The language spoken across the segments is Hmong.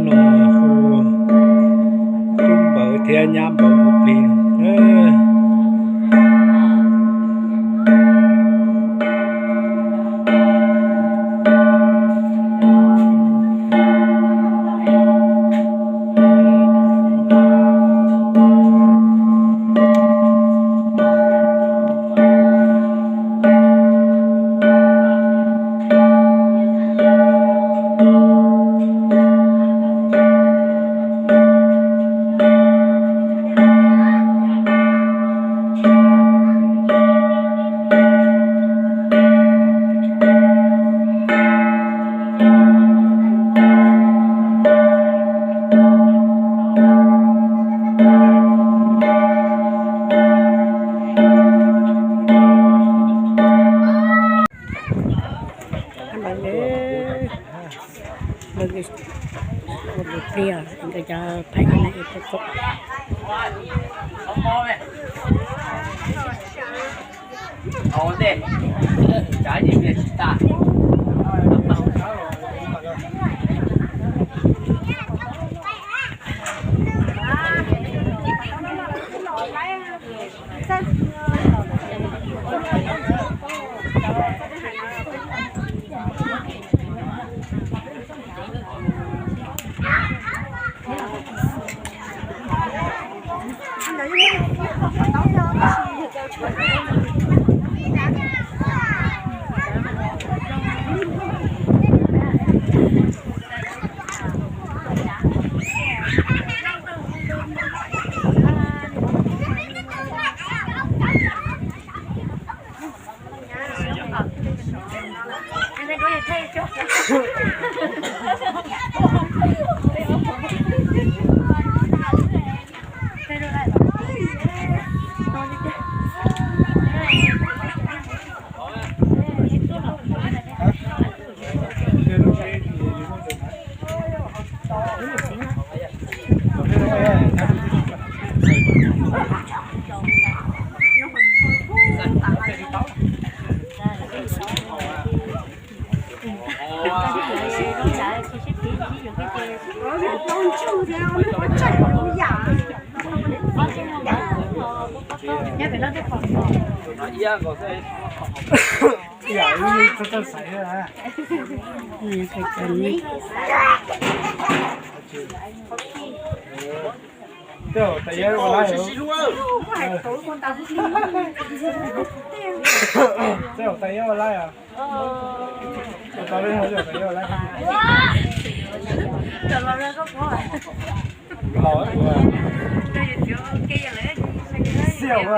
Los hu tub npawg thiab nyab npawg ua plig. Tej zaum tais yawg ua laib. Tej zaum tais yawg ua laib os. Tais yawg ua laib. Laus. Xiam.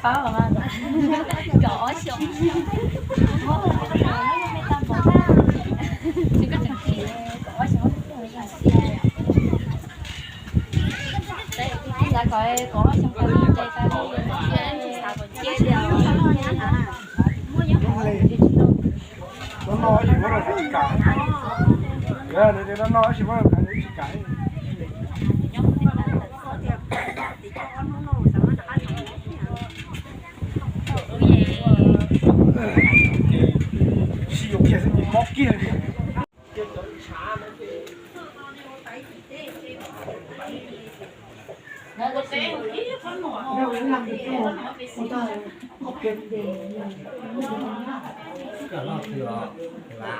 Paub mas, kaum ob xyoo, kaum ob xyoo, kaum ob xyoo, no no ib tsis muab rau kav, no no ib tsis muab rau kav tsis kam. Sib yuav kiag xwb ces mob kiag li.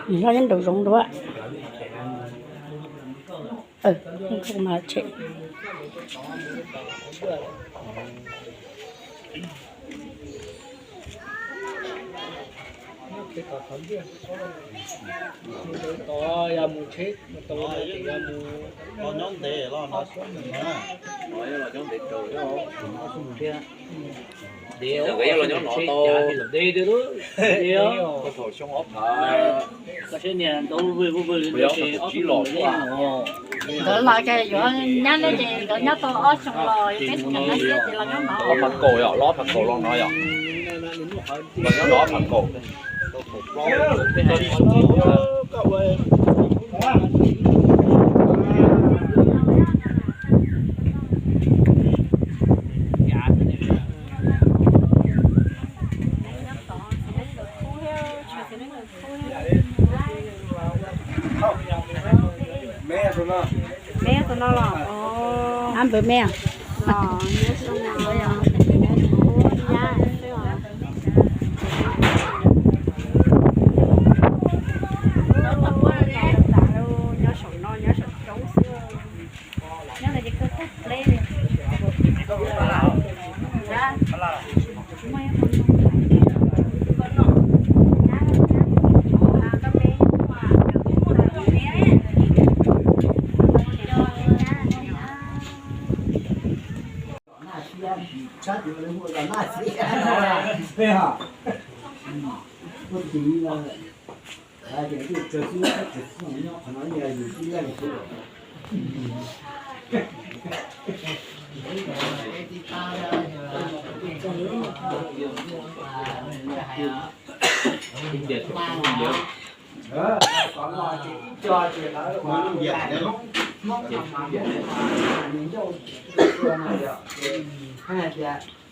Nyob nraum zoov dua. Nyob ntev los no, nyob ntev rau thiab. Ntev los nyob no tau, ntev tiag lub, ntev os. Thaum xyoo ob phav, koj saib niag ntaub vwg vwg vwg li ntawd ces ob phav los os. Nkawd los ces yuav nyab ne ces nkawd nyob tau ob xyoo los peb tus nyab siab ces los nyob no. Ob phav kaum yom, los ob phav kaum los no yom. Los nyob no ob phav kaum. Ab npawg me os.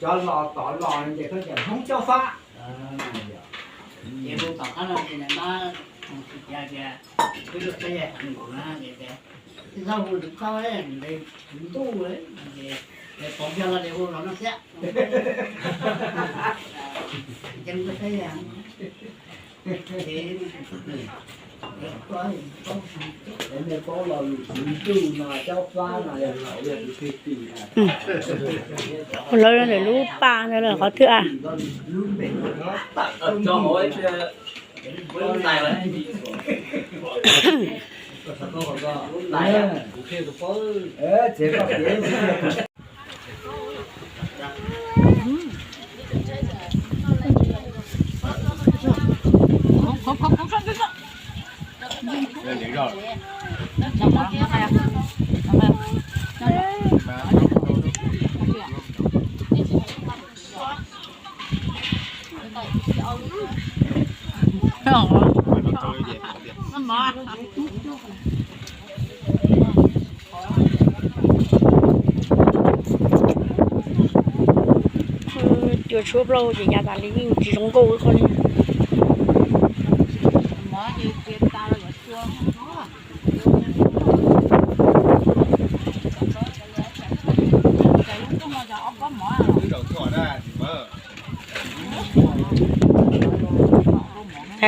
Cov los tod los ces koj tias Hmoob Cob Fab. Ces hu tom qab no ces nws pab tus txiv tias, wb tuaj peb yog nus na, ces tias, tij txhob hu tus koj, nws ntuj, ces pov kiag los ces hu los no thiab. Ces hu peb yog. Lawv ntawm lub paj ntawd qhov twg a? Cua tshuab plaub ces yav tas li yeej tsis zoo nkauj ib qho li.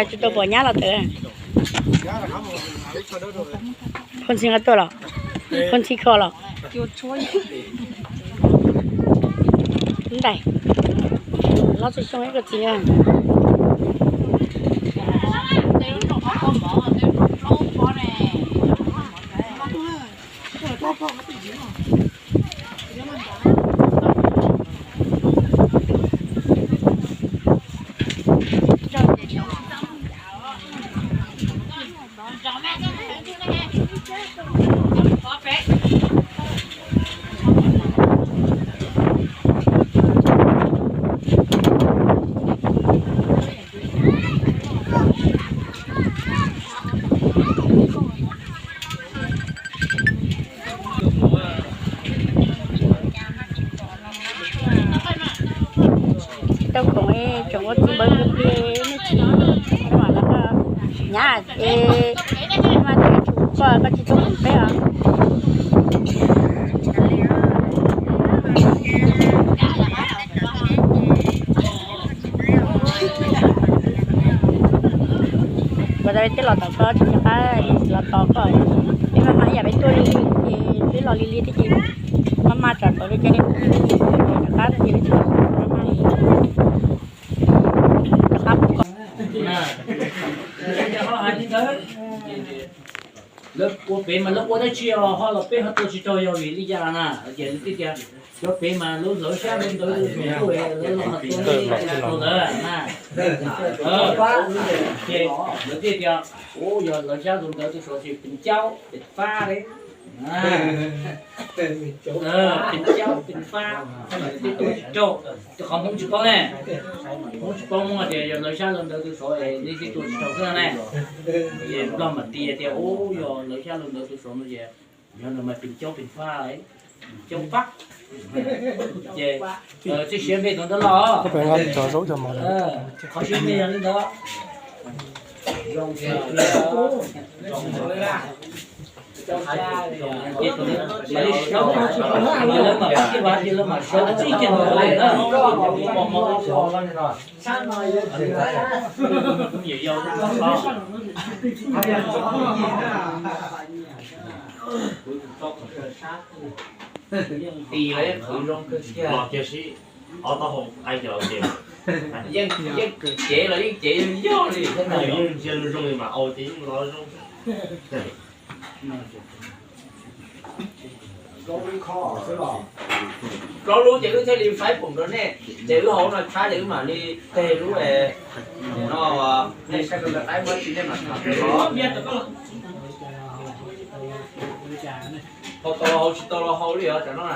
Tsis tau pom nyab los tawm. Phone ntxhi nqa tuaj los? Phone ntxhi kho los? Ntais, lob txoj xyoo ib koj txiv. Tau khoom tseem ua txiv npawg tus plig nej tsis nyab es mas tus tsum koj koj tsis tau khoom peb os. Ua tas peb twb los tom koj tsis nco qab los tos koj. Peb maj mam ib yam peb tuaj li li ces peb los li li thiab ces maj mam tsam tau li ces rov qab ces peb tsis los maj mam rov qab pub koj. Lawv ua pem mas lawv ua dab tsi ho los peb ho tua tsis raug yog vim li cas na? Ces lawv thiaj tias cov pem mas lawv hlawv xyab hlawv ntawv tus suav ntuj, lawv los tua li tus suav ntawd na. Ces lawv thiaj tias, ua yog hlawv xyab hlawv ntawv tus suav ces pem caub pem fab li. Pes caub pes fab, nej tua tsis raug, rau qhov Hmoob tsis paub ne. Hmoob tsis paub, Hmoob tias yog lawv xyab lawv ntawv tu saud es nej twb tua tsis raug xwb ne. Ces Nplog mam tias tias ub yog lawv xyab lawv ntawv tu saud no ces yog no mas pes caub pes fab, caub fab. Ces txoj siab npe tau ntawd los, qhov siab npe yog li ntawd. Tis los yeej qhwv zoo kawg kiag, ob taub hau qai cov ces yeej, yeej cev los yeej cev yog li thiab, yeej ntsia zoo zoo li mas au ces yeej los zoo. Plaub lub ces wb thiaj li faib pum rau nej, ces wb hauv no tshab ces wb mam li teg lub no, nej saib ko qaib muab tsis nej mam tham. Hau tau los hau, tsis tau los hau li os tam no na.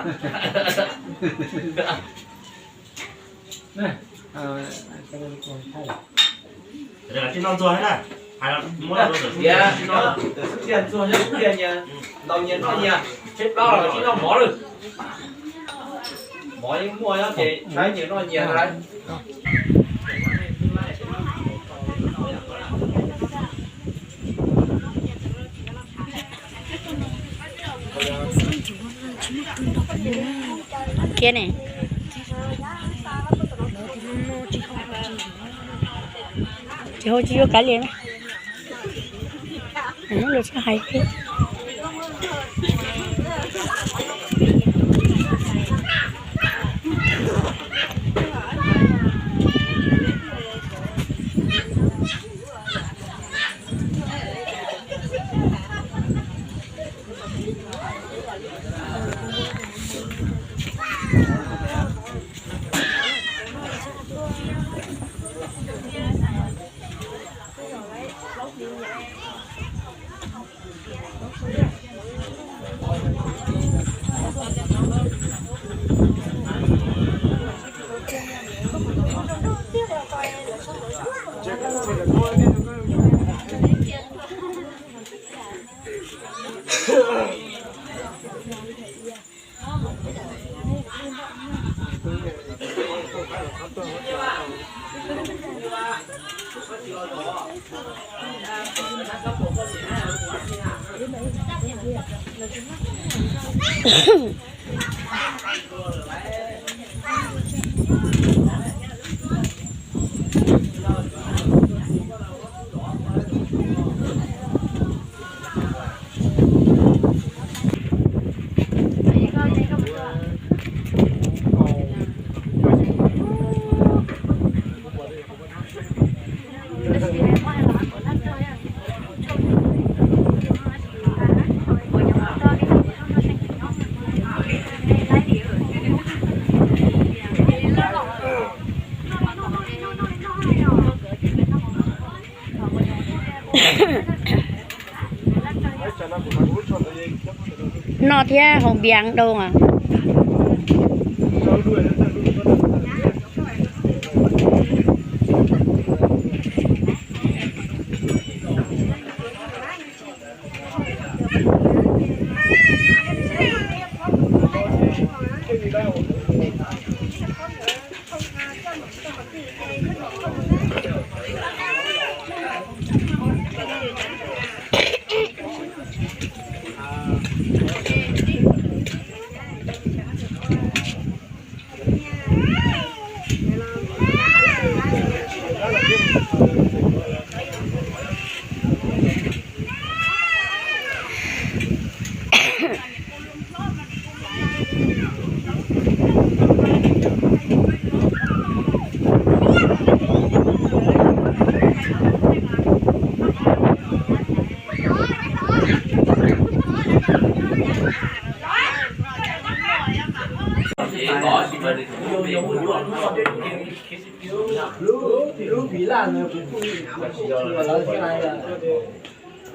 Tsis noj ntxuag na, hais tias no, tiag ntxuag nyob tiag nyias, ntau nyias noj nyias, tshaib plab los tsis noj mov lawm. Mov yeej muaj nyob ces saib nyias noj nyias lawm. Kiag ne. Tsis hau tsis yuav kav liam na. Lus txhob hais thiab. Noj thiab haus npias doo as. Lub, lub Vila no kuv kuj ua lawv thiab.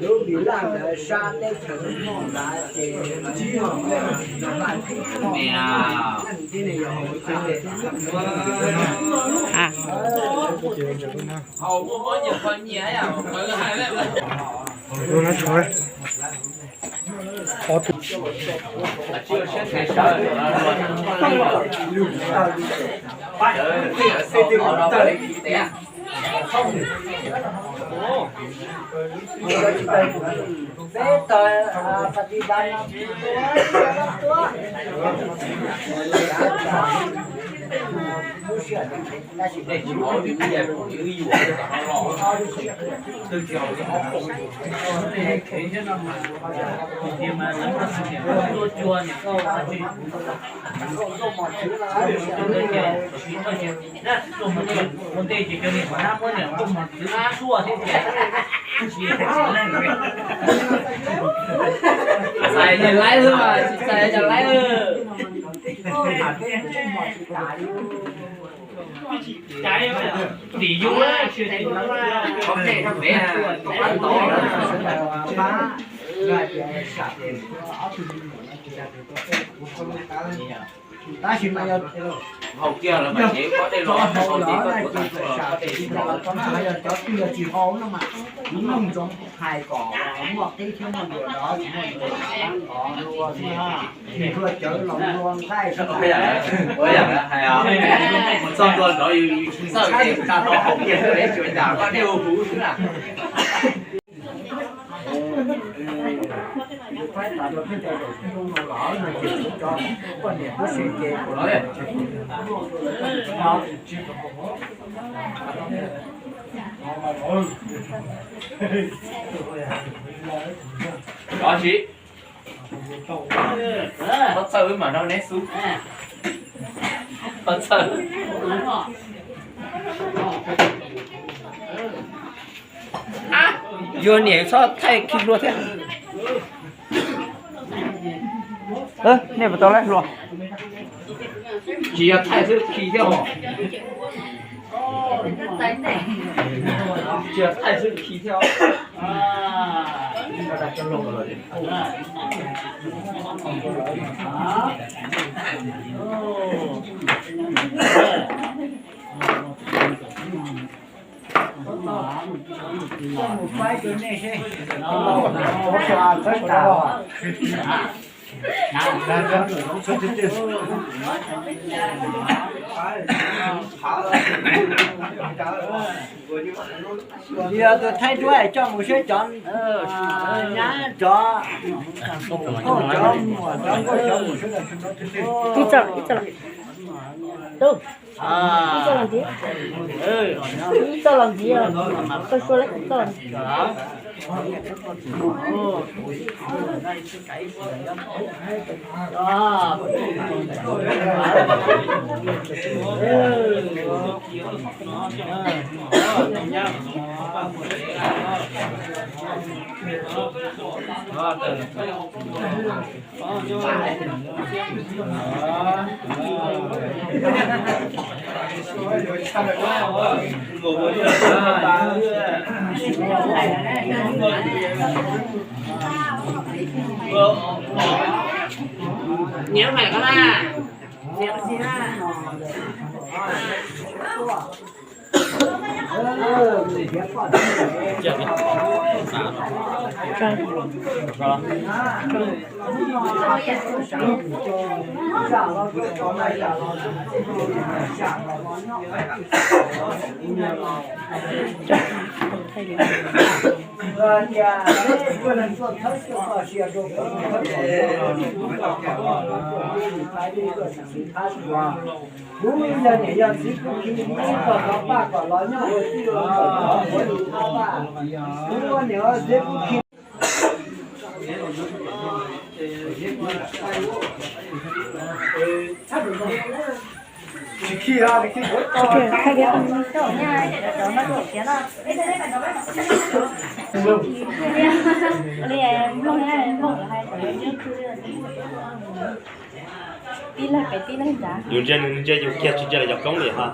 Lub vim laj ntawd sab teb chaws Hmoob ntawd ces Txais ces laib xwb, tsis txais ces laib. Tim yus tab sis mas yog haus kiag lawm mas tsev pob dej los haus los na ces sam tsis tau, yog cov twg yog tsis haus no mas kuv nug ntsoov hais kom muaj qib thiab muaj nruas nrov tsis muaj nruas nrov xwb na. Nws luag cawv los luag nqaij xwb. Ua yam hais txog ntua nrov yus tsis txawj ces tag nrho haus kiag xwb, tsis ua cas, pob dej ua huv xwb na. Cov tsis, pob txhawj wb mam nrog neb xub. Pob txhawj. Yuav niam txhob thaij khi hlua thiab. Nej puas tau laib hlua? Tsis yog thaij xwb khi thiab os. Tsis yog thaij xwb khi thiab os. Yog tus thaij duab coj mus saib cov nyab cov, cov muam cov nkauj cov mus saib. Ib txoj los ntxiv, ib txoj los ntxiv, koj suab lawm ib txoj los ntxiv. Nyiam maiv ko na. Kuv yog niam yog txiv kuv khi ib txoj no paj kom los nyob ua tij ua nkawm, kuv ua niam ua txiv kuv khi. Tsis khi, tsis khi. Yus ntsia nws ntsia yus kiag tsis ntsia los yog koob li ha.